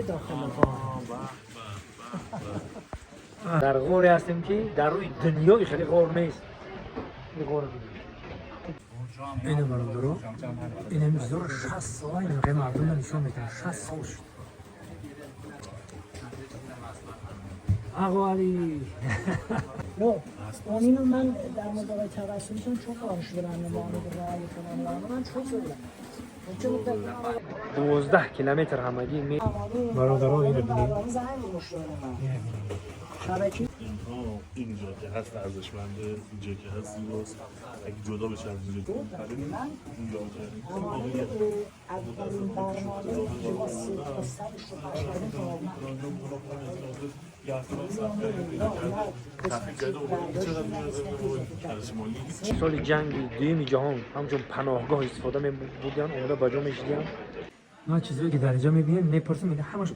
داخل غار. Дар ғоре ҳастем, ки дар рӯи дунёи хеле ғор нест. Ин ғор ина, бародаро, ин ҳами чизоро 60 сола ин мардумро нишон метавон. 60 сол шуд. Ағо Алӣ. اون اینو من در مورد آقای توسلی چون چون قانش برم معامل رأی فلان و من چون زدم. 12 километр ҳамагӣ. Бародаро, инро бинед. شبکه. اینها اینجا که هست ارزشمنده، اینجا که هست زیباست. اگه جدا بشه از اینجا اینجا که اولین برنامه که ما سه تا سرش رو پخش کردیم. ارزش مالی. Соли ҷанги дуюми ҷаҳон ҳамчун паноҳгоҳ истифода мебурдиан, омода ба ҷо мешидиан. Ман чизое ки дар инҷо мебинем, мепурсам, ҳамаш.